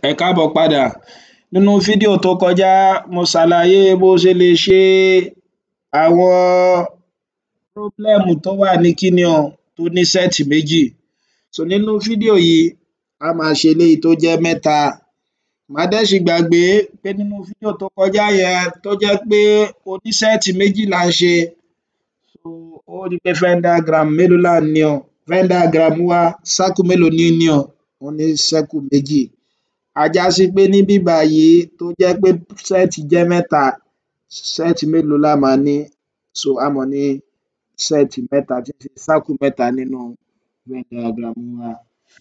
Ẹ káàbọ̀ padà. Nínú fídíò tó kọjá, mo ṣàlàyé bó ṣe lè ṣe àwọn problem tó wà ní kíni o, tó ní set méjì. So nínú fídíò yìí, á máa ṣe eléyìí tó jẹ́ mẹ́ta. Má dẹ̀ sì gbàgbé pé nínú fídíò tó kọjá yẹn, tó jẹ́ pé oní set méjì là ń ṣe, so ó rí pé Venn diagram mélòó là ń ní o? Venn diagram wa, circle mélòó ní ní o? Ó ní circle méjì. Á já sí pé níbí báyìí, tó jẹ́ pé set jẹ́ mẹ́ta, set mélòó lá máa ní? So á máa ní set mẹ́ta, tí ń ṣe circle mẹ́ta nínú Venn diagram wa.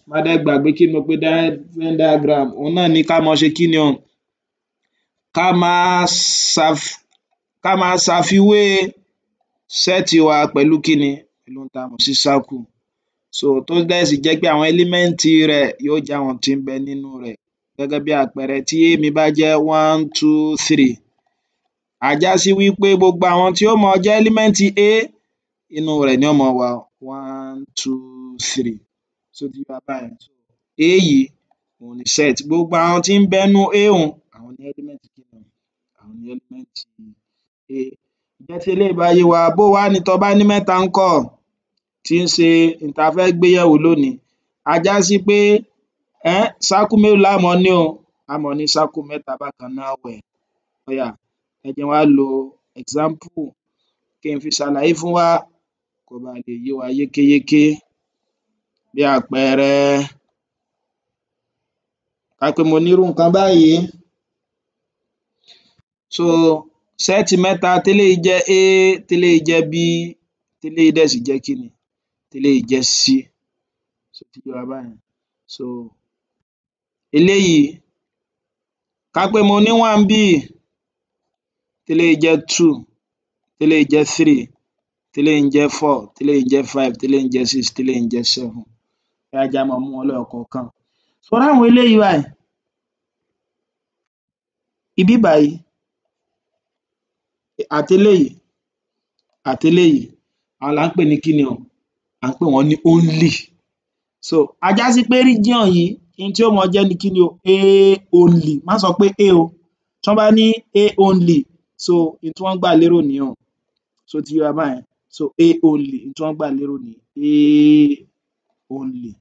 Má dẹ̀ gbàgbé, kí ni mo pe Venn diagram? Òhun náà ni ká máa ṣe kíni o? Ká máa ṣàfiwé set wa pẹ̀lú kíni? Pẹ̀lú ohun tá mọ̀ sí circle. So tó dẹ̀ sì jẹ́ pé àwọn element rẹ̀ yóò jẹ́ àwọn tí ń bẹ nínú rẹ̀. Gẹ́gẹ́ bí àpẹẹrẹ, tí A mi bá jẹ́ one, two, three, á já sí wípé gbogbo àwọn tí ó máa jẹ́ element A, inú rẹ̀ ni ó máa wà. One, two, three. Ṣó ti yé wa báyẹn? A yìí, òun ni set. Gbogbo àwọn tí ń bẹ nínú A un, àwọn ni element kíni o? Àwọn ni element A. Ǹjẹ́ tí eléyìí bá yé wa, bó wá ni tó bá ní mẹ́ta ńkọ́, tí ń ṣe n tá fẹ́ gbé yẹ̀wò lónìí? Á já sí pé circle mélòó lá máa ní o? Á máa ní circle mẹ́ta bákan náà ẹ̀wẹ̀. Ó yá, ẹ jẹ́ n wá lo example kí n fi ṣàlàyé fún wa kó ba lè yé wa yékéyéké. Bí àpẹẹrẹ, ká pé mo ní irú nǹkan báyìí. So set mẹ́ta, téléyìí jẹ́ A, téléyìí jẹ́ B, téléyìí dẹ̀ sì jẹ́ kíni? Téléyìí jẹ́ C. Ṣó ti yé wa báyẹn? So eléyìí, ká pé mo ní one ńbí, téléyìí jẹ́ two, téléyìí jẹ́ three, téléyìí ń jẹ́ four, téléyìí ń jẹ́ five, téléyìí ń jẹ́ six, téléyìí ń jẹ́ seven. Ó yá, jẹ́ á máa mú wọn lẹ́yọ kọ̀ọ̀kan. Ṣo rí àwọn eléyìí báyìí, ibí bàyìí àti eléyìí àti eléyìí, àwọn là ń pè ní kíni o? À ń pè wọ́n ní only. So á já sí pé region yìí, n tí ó máa jẹ́ ní kíni o? A only. Má sọ pé A o. Tí wọ́n bá ní A only, so n tí wọ́n gbà lérò nìyẹn o. Ṣó ti yé wa báyẹn? So A only, n tí wọ́n gbà lérò nìyẹn, A only.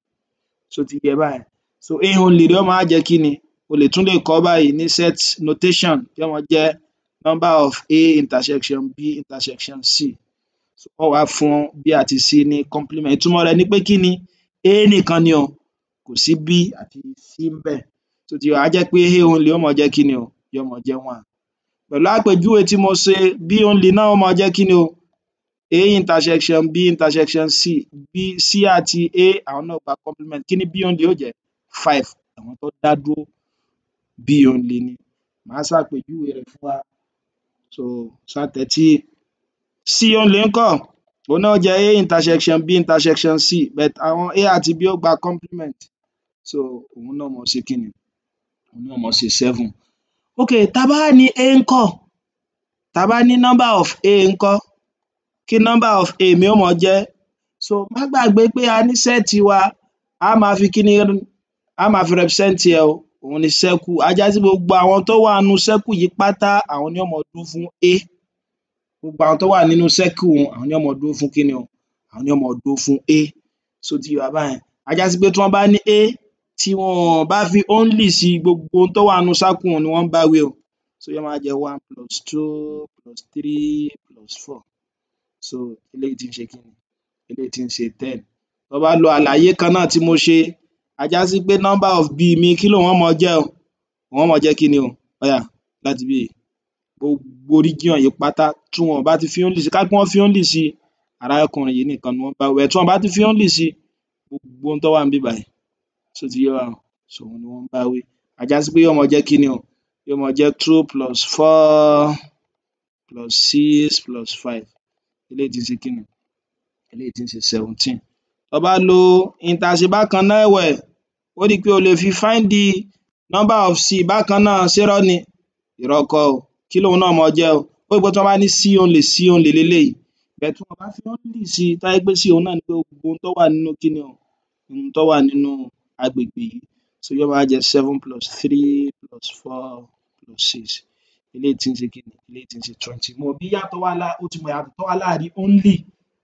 Ṣó ti yé báyẹn? So A only rẹ̀ ó máa wá jẹ́ kíni? O lè tún lè kọ́ báyìí ní set notation, yóò máa jẹ́ number of A intersection B intersection C. Ó wá fún B àti C ní complement. Ìtumọ̀ rẹ̀ ni pé kíni? A nìkan ni o, kò sí B àti C ńbẹ̀. Ṣó ti yé wa? Á jẹ́ pé A only ó máa jẹ́ kíni o? Yóò máa jẹ́ one. Pẹ̀lú àpèjúwe tí mo ṣe, B only náà ó máa jẹ́ kíni o? A intersection B intersection C. B, C àti A, àwọn náà gba complement. Kí ni B only ó jẹ́? Five. Àwọn tó dá dúró, B only ni. Màá ṣàpèjúwe rẹ̀ fún wa, so ṣáà tẹ́tí. C only ńkọ́? Òun náà jẹ́ A intersection B intersection C, but àwọn A àti B ó gba complement, so òun náà máa ṣe kíni? Òun náà máa ṣe seven. Ok, tá bá wá ní A ńkọ́? Tá bá ní number of A ńkọ́? Kí number of A mi ó máa jẹ́? So má gbàgbé pé a ní set wa, á máa fi kíni? Á máa fi represent ẹ̀ o. Òun ni circle. Á já sí gbogbo àwọn tó wà nínú circle yìí pátá, àwọn ni ó máa dúró fún A. Gbogbo àwọn tó wà nínú circle un, àwọn ni ó máa dúró fún kíni o? Àwọn ni ó máa dúró fún A. Ṣó ti yé wa báyẹn? Á já sí pé tí wọ́n bá ní A, tí wọn ò bá fi only sí, gbogbo ohun tó wà nínú circle un ni wọ́n ń bá wí o. So yóò máa jẹ́ one plus two plus three plus four. So eléyìí tí ń ṣe kíni? Eléyìí tí ń ṣe 10. Tó bá lo àlàyé kan náà tí mo ṣe, á já sí pé number of B mi, kí lòun ó máa jẹ́ o? Òun ó máa jẹ́ kíni o? Ó yá, láti ibí yìí, gbogbo region yìí pátá, tí wọn ò bá ti fi only sí, ká pé wọ́n fi only sí, arákùnrin yìí nìkan ni wọ́n bá wí. Tí wọn ò bá ti fi only sí, gbogbo ohun tó wà níbí báyìí, ṣó ti yé wa? So òun ni wọ́n ń bá wí. Á já sí pé yóò máa jẹ́ kíni o? Yóò máa jẹ́ two plus four plus six plus five. Eléyìí tí ń ṣe kíni? Eléyìí tí ń ṣe 17. Tó bá lo n tá ṣe bákan náà ẹ̀wẹ̀, ó rí i pé o lè fi find the number of C bákan náà. Ṣé irọ́ ni? Irọ́ kọ́ o. Kí lòun náà máa jẹ́ o? Ó rí pé tí wọ́n bá ní C only, C only leléyìí, but tí wọ́n bá fi only sí, tó jẹ́ pé C òun náà ni pé gbogbo ohun tó wà nínú kíni o? Ohun tó wà nínú agbègbè yìí. So yóò máa jẹ́ seven plus three plus four plus six, eléyìí tí ń ṣe kíni? Eléyìí tí ń ṣe 20. Mo bí yàtọ̀ wà lá, ó ti mọ̀ ìyàtọ̀ tó wà láàrin only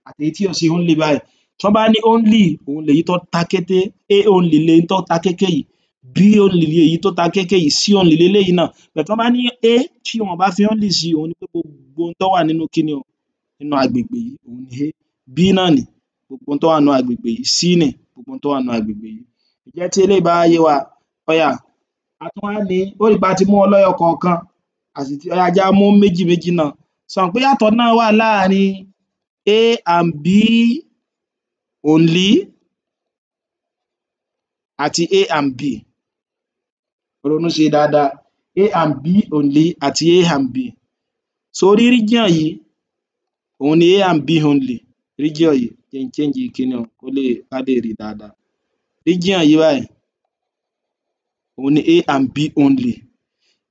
àti èyí tí ò sí only báyìí. Tí wọ́n bá ní only, òun lèyí tó ta kété. A only lèyí tó ta kéké yìí, B only lèyí tó ta kéké yìí, C only leléyìí náà. But tí wọ́n bá ní A, tí wọn bá fi only sí, òun ni pé gbogbo ohun tó wà nínú kíni o, nínú agbègbè yìí, òun ni A. B náà nì gbogbo ohun tó wà nínú agbègbè yìí. C nì gbogbo ohun tó wà nínú agbègbè yìí. Ǹjẹ́ tí eléyìí bá wá yé wa, ó yá, a tún wá ní, ó rí pé a ti mú wọn lẹ́yọ kọ̀ọ̀kan, a sì ti, ó yá, jẹ́ á mú méjì méjì náà. Ṣo mọ̀ pé ìyàtọ̀ náà wà láàrin A and B only àti A and B? Ronú sí dáadáa. A and B only àti A and B. So rí region yìí, òun ni A and B only. Region yìí, jẹ́ n change kíní un kó lè ká lè rí dáadáa. Region yìí báyìí, òun ni A and B only.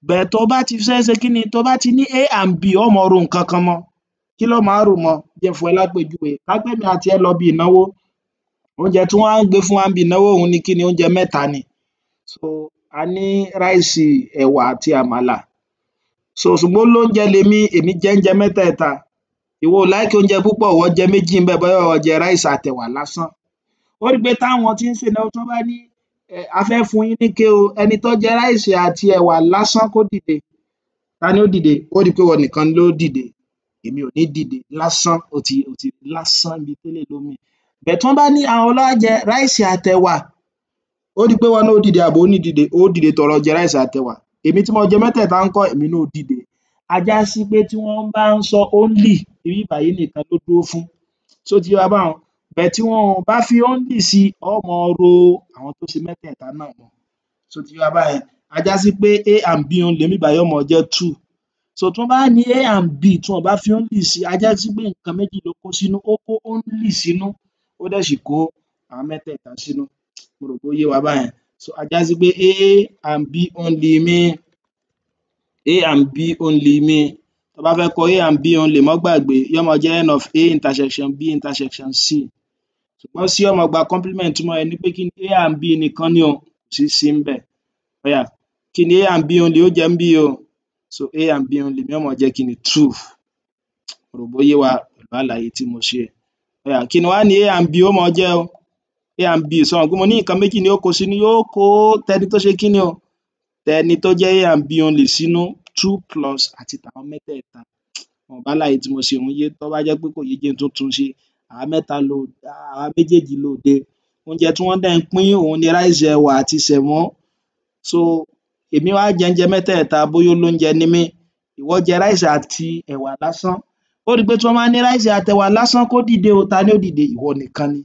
But tó bá ti fẹ́ ṣe kíni, tó bá ti ní A and B, ó máa ro nǹkan kan mọ́. Kí ló máa rò mọ́? Jẹ́ n fún ẹ lápèjúwe. Ká pé èmi àti ẹ lọ ibi ìnáwó, oúnjẹ tí wọ́n á gbé fún wa níbi ìnáwó, òun ni kíni? Oúnjẹ mẹ́ta ni. So a ní rice, ẹ̀wà àti àmàlà. So ṣùgbọ́n olóúnjẹ lèmi, èmi jẹ oúnjẹ mẹ́tẹ̀ẹ̀ta. Ìwọ ò like oúnjẹ púpọ̀, ìwọ jẹ méjì ńbẹ̀, bóyá ìwọ jẹ rice àtẹ̀wà lásán. Ó rí i pé táwọn tí ń ṣènáwó, tí wọ́n bá ní a fẹ́ fún yín níke o, ẹni tó jẹ rice àti ẹ̀wà lásán kó dìde, ta ni ó dìde? Ó rí i pé ìwọ nìkan ló dìde, èmi ò ní dìde. Lásán, ó ti lásán bíi tẹ́lẹ̀ ló mean. But tí wọ́n bá ní àwọn wo ló wá jẹ rice àtẹ̀wà, ó rí i pé ìwọ náà ó dìde àbí ò ní dìde? Ó dìde tọrọ jẹ rice àtẹ̀wà. Èmi tí mo jẹ mẹ́tẹ̀ẹ̀ta ńkọ́? Èmi náà ó dìde. Á já sí pé tí wọ́n bá ń sọ only, ibi báyìí nìkan ló dúró fún. Ṣó ti yé wa báhun? But tí wọn ò bá fi only sí, ó máa ro àwọn tó ṣe mẹ́tẹ̀ẹ̀ta náà mọ́. Ṣó ti yé wa báyẹn? Á já sí pé A and B only níbí báyìí yóò máa jẹ́ two. So tí wọ́n bá ní A and B, tí wọn ò bá fi only sí, á já sí pé nǹkan méjì ló kó sínú. Ó kó only sínú, ó dẹ̀ sì kó àwọn mẹ́tẹ̀ẹ̀ta sínú. Mo rò pé ó yé wa báyẹn. So á já sí pé A and B only mi, A and B only mi, tó bá fẹ́ kọ A and B only, má gbàgbé, yóò máa jẹ́ n of A intersection B intersection C. Ṣùgbọ́n C ó máa gba complement. Ìtumọ̀ rẹ̀ ni pé kí ni? A and B nìkan ni o, kò sí C ńbẹ̀. Ó yá, kí ni A and B only ó jẹ́ ńbí o? So A and B only mi ó máa jẹ́ kí ni? Two. Mo rò bó yé wa pẹ̀lú àlàyé tí mo ṣe. Ó yá, kí ni wá ní A and B ó máa jẹ́ o? A and B, ṣo mọ̀ pé mo ní nǹkan méjì ni ó kó sínú? Yóò kó tẹni tó ṣe kí ni o, tẹni tó jẹ́ A and B only sínú, two plus àti tàwọn mẹ́tẹ̀ẹ̀ta. Mo rò pé àlàyé tí mo ṣe òun yé. Tó bá jẹ́ pé kò yé, jẹ́ n tún tún ṣe. Àwa mẹ́ta lo, àwa méjèèjì lóde, oúnjẹ tí wọ́n dẹ̀ ń pín, òun ni rice, ẹ̀wà àti sẹ̀mó. So èmi wá jẹ oúnjẹ mẹ́tẹ̀ẹ̀ta, bóyá olóúnjẹ ni mí. Ìwọ jẹ rice àti ẹ̀wà lásán. Ó rí i pé tí wọ́n bá ní rice àtẹ̀wà lásán kó dìde o, ta ni ó dìde? Ìwọ nìkan ni.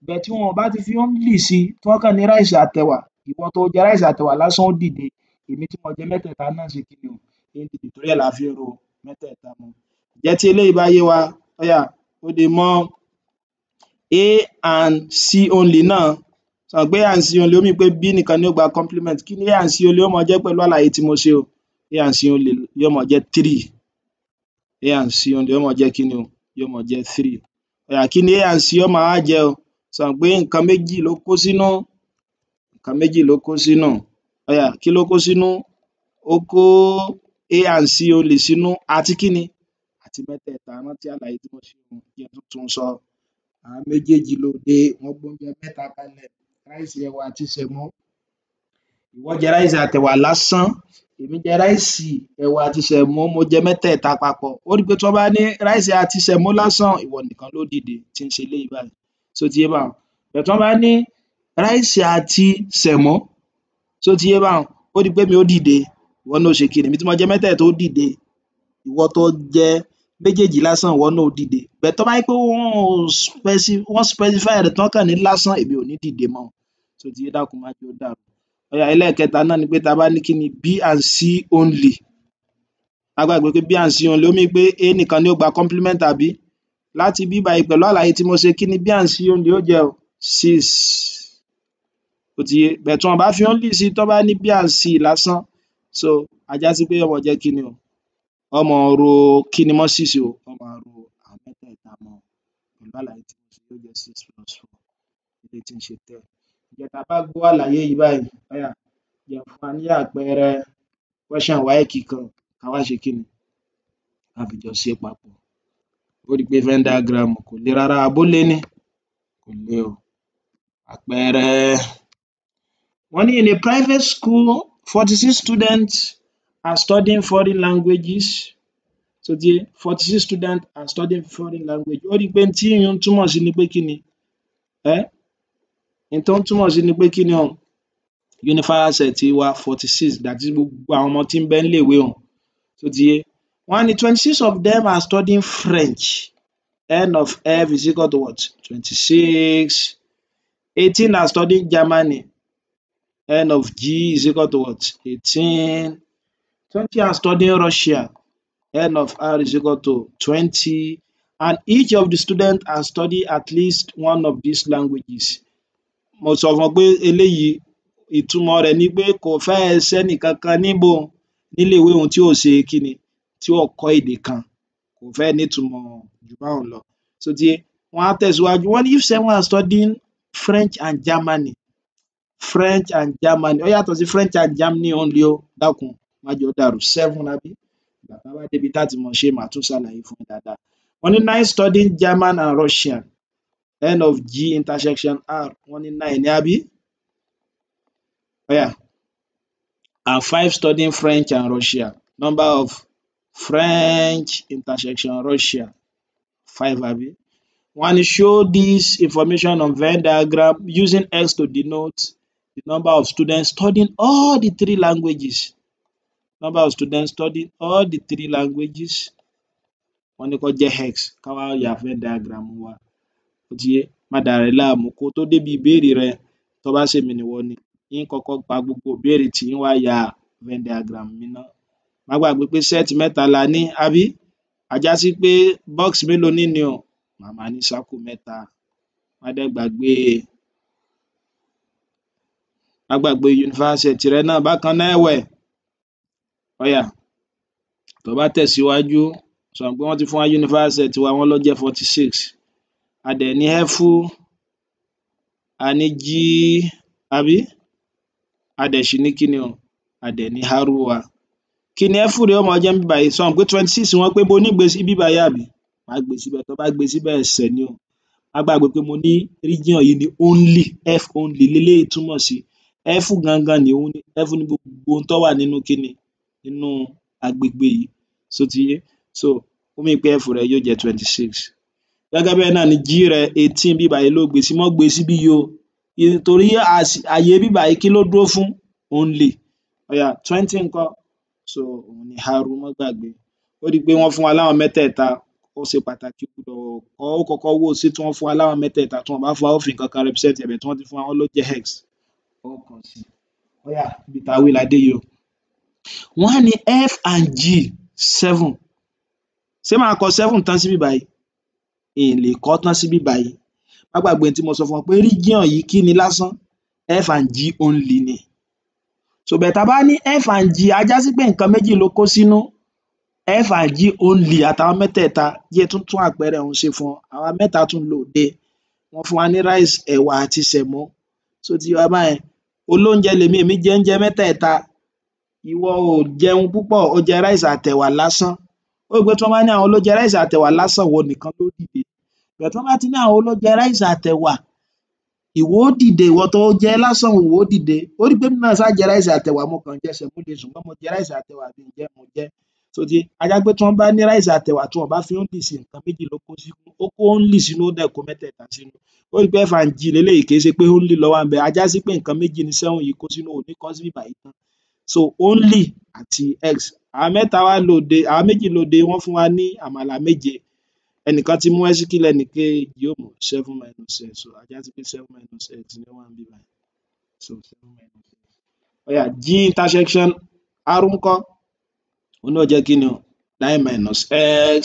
But tí wọn ò bá ti fi only sí, tí wọ́n kàn ní rice àtẹ̀wà, ìwọ tó jẹ rice àtẹ̀wà lásán ó dìde, èmi tí mo jẹ mẹ́tẹ̀ẹ̀ta náà ṣe kí ni o, ń dìde. Torí ẹ̀ la fi ń ro mẹ́tẹ̀ẹ̀ta mọ́. Ǹjẹ́ tí eléyìí bá yé wa, ó yá, ó lè mọ A and C only náà. Ṣo mọ̀ pé A and C only, ó mean pé B nìkan ni ó gba complement. Kí ni A and C only ó máa jẹ́ pẹ̀lú àlàyé tí mo ṣe o? A and C only yóò máa jẹ́ three. A and C only yóò máa jẹ́ kí ni o? Yóò máa jẹ́ three. Ó yá, kí ni A and C ó máa wá jẹ́ o? Ṣo mọ̀ pé nǹkan méjì ló kó sínú? Nǹkan méjì ló kó sínú. Ó yá, kí ló kó sínú? Ó kó A and C only sínú àti kí ni? Àti mẹ́tẹ̀ẹ̀ta. Rántí àlàyé tí mo ṣe, jẹ́ n tún tún sọ. Àwọn méjèèjì lóde, wọ́n gbóúnjẹ mẹ́ta kalẹ̀: rice, ẹ̀wà àti sẹ̀mó. Ìwọ jẹ rice àtẹ̀wà lásán, èmi jẹ rice, ẹ̀wà àti sẹ̀mó, mo jẹ mẹ́tẹ̀ẹ̀ta papọ̀. Ó rí i pé tí wọ́n bá ní rice àti sẹ̀mó lásán, ìwọ nìkan ló dìde, tí ń ṣe eléyìí báyìí. Ṣó ti yé báhun? But tí wọ́n bá ní rice àti sẹ̀mó, ṣó ti yé báhun? Ó rí i pé èmi ó dìde, ìwọ náà ó ṣe kíni? Èmi tí mo jẹ mẹ́tẹ̀ẹ̀ta ó dìde, ìwọ tó jẹ méjèèjì lásán, ìwọ náà ó dìde. But tó bá jẹ́ pé wọ́n specify rẹ̀, tí wọ́n kàn ní lásán, èmi ò ní dìde mọ́. Ṣó ti yé? Dákun, má jẹ́ ó dàrú. Ó yá, ẹlẹ́ẹ̀kẹta náà ni pé tá bá ní kí ni? B and C only. Má gbàgbé pé B and C only, ó mean pé A nìkan ni ó gba complement, àbí? Láti ibí báyìí, pẹ̀lú àlàyé tí mo ṣe, kí ni B and C only ó jẹ́ o? Six. Ó ti yé? But tí wọn bá fi only sí, tán bá ní B and C lásán, so á já sí pé yóò máa jẹ́ kí ni o? Ó máa ro kí ni mọ́ six o? Ó máa ro àwọn mẹ́tẹ̀ẹ̀ta mọ́. Pẹ̀lú àlàyé tí mo ṣe, yóò jẹ́ six plus four, eléyìí tí ń ṣe 10. Ǹjẹ́ tá bá gbọ́ àlàyé yìí báyìí, ó yá, jẹ́ n fún wa ní àpẹẹrẹ question WAEC kan, ká wá ṣe kíni, ká fi jọ ṣe papọ̀. Ó rí pé Venn diagram kò le rárá, àbó le ni? Kò le o. Àpẹẹrẹ, wọ́n ní in a private school, 46 students are studying foreign languages. Ṣó ti yé? 46 students are studying foreign language. Ó rí pé tí ìyẹn túmọ̀ sí ni pé kíni? N tó ń túmọ̀ sí ni pé kíni o? Universal set wa 46, that is, gbogbo àwọn ọmọ tí ń bẹ nílé ìwé un. Ṣó ti yé? Wọ́n ní 26 of them are studying French. N of F is equal to what? 26. 18 are studying Germany. N of G is equal to what? 18. 20 are studying Russia. N of R is equal to 20. And each of the students has studied at least one of these languages. Mo sọ fún ọ pé eléyìí, ìtumọ̀ rẹ̀ ni pé kò fẹ́ẹ̀ sẹ́nìkankan níbo nílé ìwé òun tí ò ṣe kíni, tí ò kọ́ èdè kan. Kò fẹ́ẹ̀ nítumọ̀ jù báhun lọ. Ṣó ti yé? Wọ́n á tẹ̀síwájú, wọ́n ní if seven are studying French and Germany, French and Germany, ó yàtọ̀ sí French and Germany only o. Dákun, má jẹ́ ó dàrú. Seven, àbí? Ìgbà tá bá débi tá ti mọ̀ ṣe, màá tún ṣàlàyé fún yín dáadáa. Wọ́n ní nine studying German and Russian. N of G intersection R, wọ́n ní nine ní, àbí? Ó yá, and five studying French and Russia. Number of French intersection Russia, five, àbí? Wọ́n ní show this information on Venn diagram using X to denote the number of students studying all the three languages. Number of students studying all the three languages, wọ́n ní kó jẹ́ X. Ká wá ya Venn diagram wa. Ó ti yé? Má dàra rẹ láàmú kó tó débi ìbéèrè rẹ. Tó bá ṣèmi nìwọ ni, ń kọ́kọ́ pa gbogbo ìbéèrè tì, ń wá ya Venn diagram mi ná. Má gbàgbé pé set mẹ́ta la ní, àbí? Á já sí pé box mélòó ní ní o? Màá máa ní circle mẹ́ta. Má dẹ̀ gbàgbé, má gbàgbé universal set rẹ náà bákan náà ẹ̀wẹ̀. Ó yá, tó bá tẹ̀síwájú, sọ pé wọ́n ti fún wa universal set wa, wọ́n ló jẹ́ 46. A dẹ̀ ní F, a ní G, àbí? A dẹ̀ ṣì ní kíni o? A dẹ̀ ní R wa. Kí ni F rẹ̀ ó máa jẹ́ níbí báyìí? Sọ mọ̀ pé 26 wọ́n pé mo ní gbé síbí báyìí, àbí? Má gbé síbẹ̀. Tó bá gbé síbẹ̀, ẹ̀ṣẹ̀ ni o. Má gbàgbé pé mo ní region yìí ni only, F only leléyìí túmọ̀ sí. F gangan ni òun ni F ní gbogbo ohun tó wà nínú kíni, nínú agbègbè yìí. Ṣó ti yé? So ó mean pé F rẹ yóò jẹ́ 26. Gẹ́gẹ́ bẹ́ẹ̀ náà ni G rẹ, 18 níbí báyìí ló gbé sí. Má gbé síbí yìí o, torí àyè ibí báyìí, kí ló dúró fún? Only. Ó yá, 20 ńkọ́? So òun ni R, má gbàgbé. Ó rí i pé wọ́n fún wa láwọn mẹ́tẹ̀ẹ̀ta. Ó ṣe pàtàkì, gbọ́dọ̀ ó kọ́kọ́ wò sí tí wọ́n fún wa láwọn mẹ́tẹ̀ẹ̀ta. Tí wọ́n bá fún wa, ó fi nǹkan kan represent ẹ̀, tí wọ́n ti fún wa, wọ́n ló jẹ́ X, ó kàn sí. Ó yá, ibi tá a wí la dé yìí o. Wọ́n á ní F and G seven. Ṣé màá kọ seven tán síbí báyìí? N lè kọ́ tán síbí báyìí. Má gbàgbé tí mo sọ fún ọ pé region yìí, kí ni lásán? F and G only ni. So but tá a bá ní F and G, á já sí pé nǹkan méjì ló kó sínú, F and G only àtàwọn mẹ́tẹ̀ẹ̀ta. Jẹ́ tún tún àpẹẹrẹ ọ̀hún ṣe fún ọ. Àwa mẹ́ta tún lòde, wọ́n fún wa ní rice, ẹ̀wà àti sẹ̀mó. Ṣó ti yé wa báyẹn? Olóúnjẹ lèmi, èmi jẹ oúnjẹ mẹ́tẹ̀ẹ̀ta. Ìwọ ò jẹun púpọ̀, ó jẹ rice àtẹ̀wà lásán. Ó rí pé tí wọ́n bá ní àwọn ló jẹ rice àtẹ̀wà lásán, ìwọ nìkan ló dìde. But tí wọ́n bá ti ní àwọn ló jẹ rice àtẹ̀wà, ìwọ ó dìde. Ìwọ tó jẹ lásán, ìwọ ó dìde. Ó rí pé èmi náà ṣáà jẹ rice àtẹ̀wà, mo kàn jẹ sẹ̀mó le, ṣùgbọ́n mo jẹ rice àtẹ̀wà mi ǹjẹ́ mo jẹ. Ṣó ti yé? Á já pé tí wọ́n bá ní rice àtẹ̀wà, tí wọn ò bá fi only sí, nǹkan méjì ló kó sínú. Ó kó only sínú, ó dẹ̀ kó mẹ́tẹ̀ẹ̀ta sínú. Ó rí pé F and G leléyìí, kì í ṣe pé only ló wà ńbẹ̀. Á já sí pé nǹkan méjì ni seven yìí kó sínú. Ò ní kọ síbí báyìí tán. So only àti X. Àwọn mẹ́ta wá lòde, àwọn méjì lòde, wọ́n fún wa ní àmàlà méje. Ẹnìkan ti mú X, kí lẹnìkejì ó mú? Seven minus x. So á já sí pé seven minus x ni ó wà níbí báyìí. So seven minus x. Ó yá, G intersection R ńkọ́? Òun náà jẹ́ kí ni o? Nine minus x.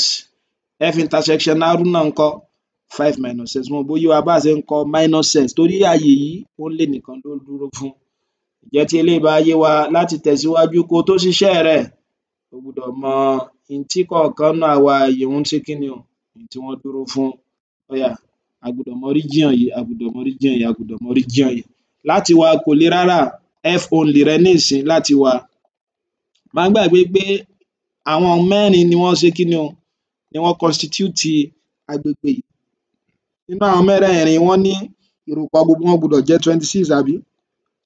F intersection R náà ńkọ́? Five minus x. Mo rò bó yé wa bá a ṣe ń kọ minus x, torí àyè yìí, only nìkan ló dúró fún. Ǹjẹ́ tí eléyìí bá yé wa, láti tẹ̀síwájú, kó o tó ṣiṣẹ́ rẹ̀, o gbúdọ̀ mọ n tí kọ̀ọ̀kan nínú àwọn ààyè ń ṣe kí ni o, n tí wọ́n dúró fún. Ó yá, a gbúdọ̀ mọ region yìí, a gbúdọ̀ mọ region yìí, a gbúdọ̀ mọ region yìí. Láti wá kò le rárá. F only rẹ nísìnyí láti wá. Má gbàgbé pé àwọn mẹ́rin ni wọ́n ṣe kíni o, ni wọ́n constitute agbègbè yìí. Nínú àwọn mẹ́rẹ̀ẹ̀rin, wọ́n ní ìròpọ̀ gbogbo wọn gbọ́dọ̀ jẹ́ 26, àbí?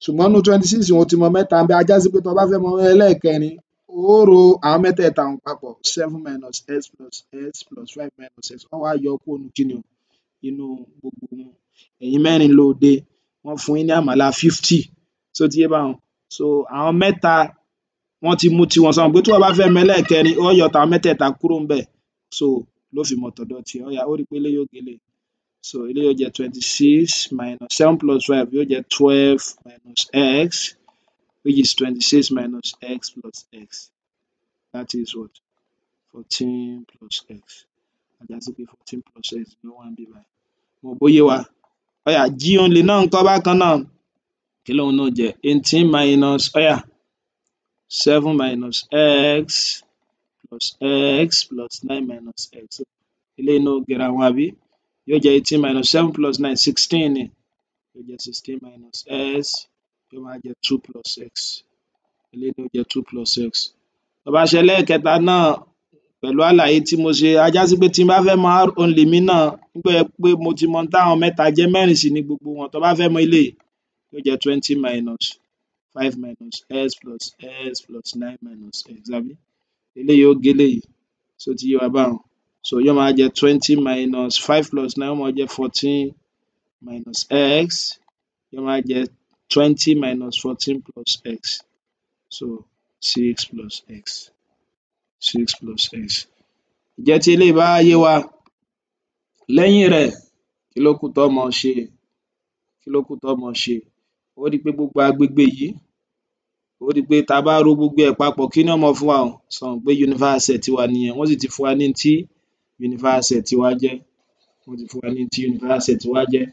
Ṣùgbọ́n nínú 26, o ti mọ mẹ́ta ńbẹ̀. Á já sí pé tó bá fẹ́ mọ ẹlẹ́ẹ̀kẹrin, ó ro àwọn mẹ́tẹ̀ẹ̀ta un papọ̀: seven minus x plus x plus five minus x. Ó wá yọ kúrò nínú kíni o, nínú gbogbo wọn. Ẹ̀yin mẹ́rin lóde, wọ́n fún yín ní àmàlà 50. Ṣó ti yé báhun? So àwọn mẹ́ta, wọ́n ti mú tiwọn. Sọ mọ̀ pé tí wọ́n bá fẹ́ mọ ẹlẹ́ẹ̀kẹrin, ó yọ tàwọn mẹ́tẹ̀ẹ̀ta kúrò ńbẹ̀, so ló fi mọ tọ̀dọ̀ tiẹ̀. Ó yá, ó rí pé eléyìí ó gé eléyìí. So eléyìí ó jẹ́ 26 minus seven plus five, yóò jẹ́ 12 minus x, which is 26 minus x plus x. That is what? 14 plus x. Á já sí pé 14 plus x ló wà níbí báyìí. Mo rò bó yé wa. Ó yá, g only náà ńkọ́? Bákan náà, kí lòun náà jẹ́? 18 minus, ó yá, seven minus x plus x plus nine minus x. Eléyìí náà ó gera wọn, àbí? Yóò jẹ́ 18 minus seven plus nine, 16 ni. Yóò jẹ́ 16 minus x, yóò máa jẹ́ two plus x. Eléyìí náà ó jẹ́ two plus x. Tó bá ṣe ẹlẹ́ẹ̀kẹta náà pẹ̀lú àlàyé tí mo ṣe, á já sí pé tí n bá fẹ́ mọ r only mi náà, nígbà pé mo ti mọ ohun táwọn mẹ́ta jẹ́, mẹ́rin sì ni gbogbo wọn. Tó bá fẹ́ mọ eléyìí, yóò jẹ́ 20 minus five minus x plus x plus nine minus x, àbí? Eléyìí ó gé eléyìí. Ṣó ti yé wa báhun? So yóò máa jẹ́ 20 minus five plus nine, ó máa jẹ́ 14 minus x, yóò máa jẹ́ 20 minus 14 plus x, so six plus x, six plus x. Ǹjẹ́ tí eléyìí bá yé wa, lẹ́yìn rẹ̀, kí ló kù tó máa ṣe? Kí ló kù tó máa ṣe? Ó rí pé gbogbo agbègbè yìí, ó rí pé tá bá ro gbogbo ẹ̀ papọ̀, kí ni ó máa fún wa o? Sọ mọ̀ pé universal set wa nìyẹn. Wọ́n sì ti fún wa ní tí universal set wa jẹ́. Wọ́n ti fún wa ní tí universal set wa jẹ́.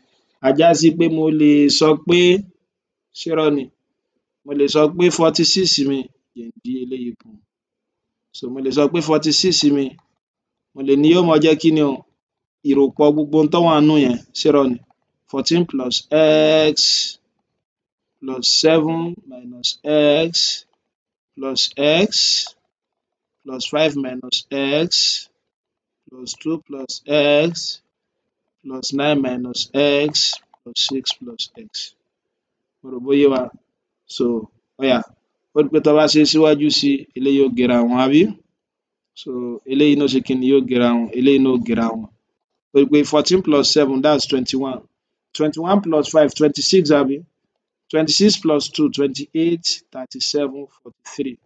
Á já sí pé mo lè sọ pé, ṣérọ́ ni? Mo lè sọ pé 46 mi, jẹ́ n dín eléyìí kù. So mo lè sọ pé 46 mi, mo lè ní yóò máa jẹ́ kí ni o? Ìròpọ̀ gbogbo ohun tó wà nínú yẹn. Ṣérọ́ ni? 14 plus x plus seven minus x plus x plus five minus x plus two plus x plus nine minus x plus six plus x. Mo rò bó yé wa. So ó yá, ó rí pé tó bá ṣe síwájú sí, eléyìí ó gera wọn, àbí? So eléyìí náà ó ṣe kíni? Yóò gera wọn. Eléyìí náà ó gera wọn. Ó rí pé 14 plus seven, that's 21. 21 plus five, 26, àbí? 26 plus two, 28, 37, 43.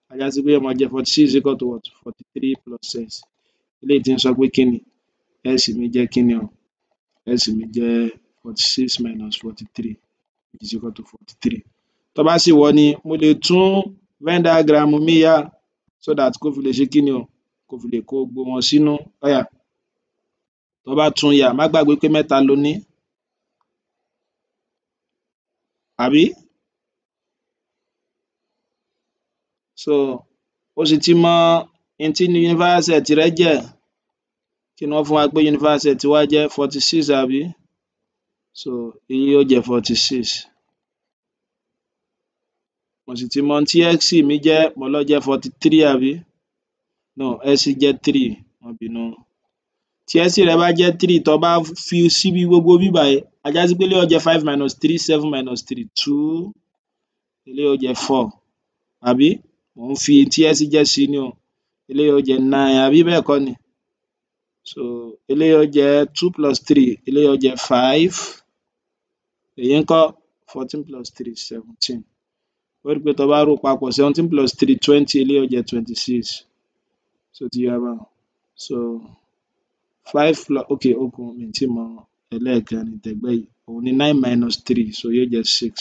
Á já sí pé yóò máa jẹ́ 46 equal to what? 43 plus x. Eléyìí tí ń sọ pé kíni x mi jẹ́? Kíni o x mi jẹ́? 46 minus 43 is equal to 43. Tó bá sì wọ̀ ni, mo lè tún Venn diagram mi yà so that kó fi lè ṣe kíni o, kó fi lè kó gbogbo wọn sínú. Ó yá, tó bá tún yà, má gbàgbé pé mẹ́ta lo ní, àbí? So ó sì ti mọ n tí universal set rẹ jẹ́. Kí ni wọ́n fún wa pé universal set wa jẹ́? 46, àbí? So èyí yóò jẹ́ 46. Mo sì ti mọ ohun tí x mi jẹ́. Mo ló jẹ́ 43, àbí? No, x jẹ́ three, má bínú. Tí x rẹ bá jẹ́ three, tó bá fi síbi gbogbo ibí bàyìí, á já sí pé eléyìí ó jẹ́ five minus three, seven minus three, two. Eléyìí ó jẹ́ four, àbí? Mò ń fi tí x jẹ́ sí ni o. Eléyìí ó jẹ́ nine, àbí bẹ́ẹ̀ kọ́ ni? So eléyìí ó jẹ́ two plus three, eléyìí ó jẹ́ five. Èyí ńkọ́? 14 plus three, 17. Ó rí pé tó bá rò papọ̀, 17 plus three, 20. Eléyìí ó jẹ́ 26. Ṣó ti yé wa báhun? So five plus, okay, ó kù, mi ò tíì mọ ẹlẹ́ẹ̀kẹrin tẹ̀gbẹ́ yìí. Òun ni nine minus three, so yóò jẹ́ six.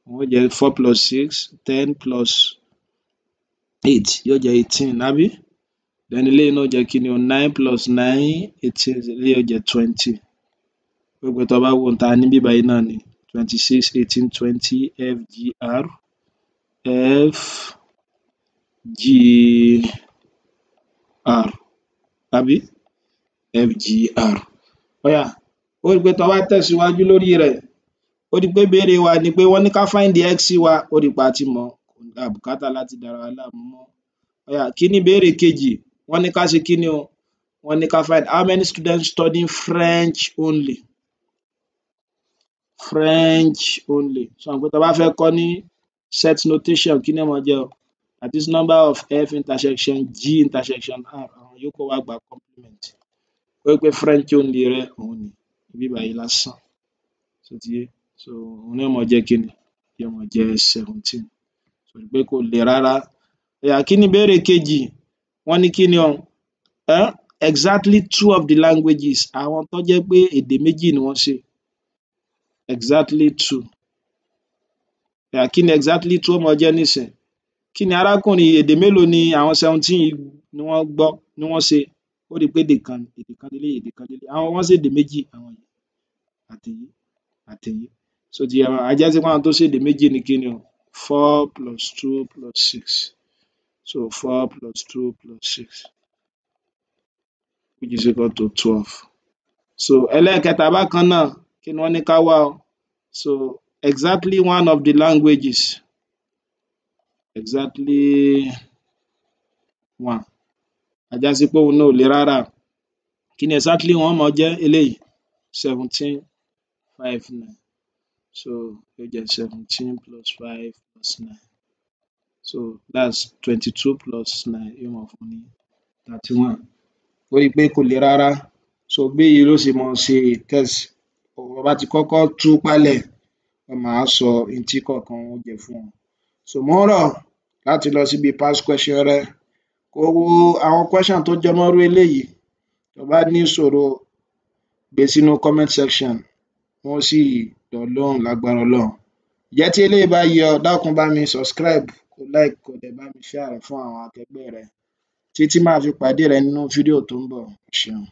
Òun ó jẹ́ four plus six, 10 plus eight, yóò jẹ́ 18, àbí? Then eléyìí náà ó jẹ́ kí ni o? Nine plus nine, 18. Eléyìí ó jẹ́ 20. Ó rí pé tó bá wo ohun tá a ní níbí báyìí náà ni 26, 18, 20, F G R F G R, àbí? F G R. Ó yá, ó rí pé tó bá tẹ̀síwájú lórí rẹ̀, ó Ó di pé ìbéèrè wa ni pé wọ́n ní ká find x wa. Ó di pé a ti mọ̀, a bùkátà láti dára wa láàmú mọ́. Ó yá, kí ni ìbéèrè kejì? Wọ́n ní ká ṣe kí ni o? Wọ́n ní ká find how many students studying French only. French only. Ṣo mọ̀ pé tá bá fẹ́ kọ́ ní set notation, kí ni ó máa jẹ́ o? That is number of F intersection G intersection R. Àwọn yòókù wá gba complement. Ó rí pé French only rẹ òun ni ibí bàyìí lásán. Ṣó ti yé? So òun ni ó máa jẹ́ kí ni? Yóò máa jẹ́ 17. Ṣó rí pé kò le rárá? Ó yá, kí ni ìbéèrè kejì? Wọ́n ní kí ni o? Exactly two of the languages. Àwọn tó jẹ́ pé èdè méjì ni wọ́n ṣe. Exactly two. Ó yá, kí ni exactly two ó máa jẹ́ nísìnyí? Kí ni arákùnrin, èdè mélòó ni àwọn 17 yìí ni wọ́n gbọ́, ni wọ́n ṣe? Ó rí pé èdè kan, èdè kan leléyìí, èdè kan leléyìí. Àwọn wọ́n ṣèdè méjì, àwọn yìí àtèyí àtèyí. Ṣó ti yé wa? Á já sí pé àwọn tó ṣèdè méjì ni kí ni o? Four plus two plus six. So four plus two plus six, which is equal to 12. So ẹlẹ́ẹ̀kẹta bákan náà, kí ni wọ́n ní ká wá o? So exactly one of the languages, exactly one. Á já sí pé òun náà ò le rárá. Kí ni exactly one máa jẹ́ eléyìí? 17 5 9. So yóò jẹ́ 17 plus five plus nine, so that's 22 plus nine, yóò máa fún ní 31. Ó rí i pé kò le rárá. So bí èyí ló ṣe máa ṣe test. Tó bá ti kọ́kọ́ tú pálẹ̀, wọ́n máa sọ ohun tí kọ̀ọ̀kan wọn ó jẹ́ fún ọ. So mò ń rọ̀ láti lọ síbi past question rẹ, kó wo àwọn question tó jọ mọ́ irú eléyìí. Tó bá ní ìṣòro, gbé sínú comment section, wọ́n sì dá ọ lóhùn lágbára Ọlọ́run. Ǹjẹ́ tí eléyìí bá yé ọ, dákun, bá mi subscribe, kó like, kó dẹ̀ bá mi share rẹ̀ fún àwọn akẹgbẹ́ rẹ títí màá fi pàdé rẹ nínú fídíò tó ń bọ̀. O ṣeun.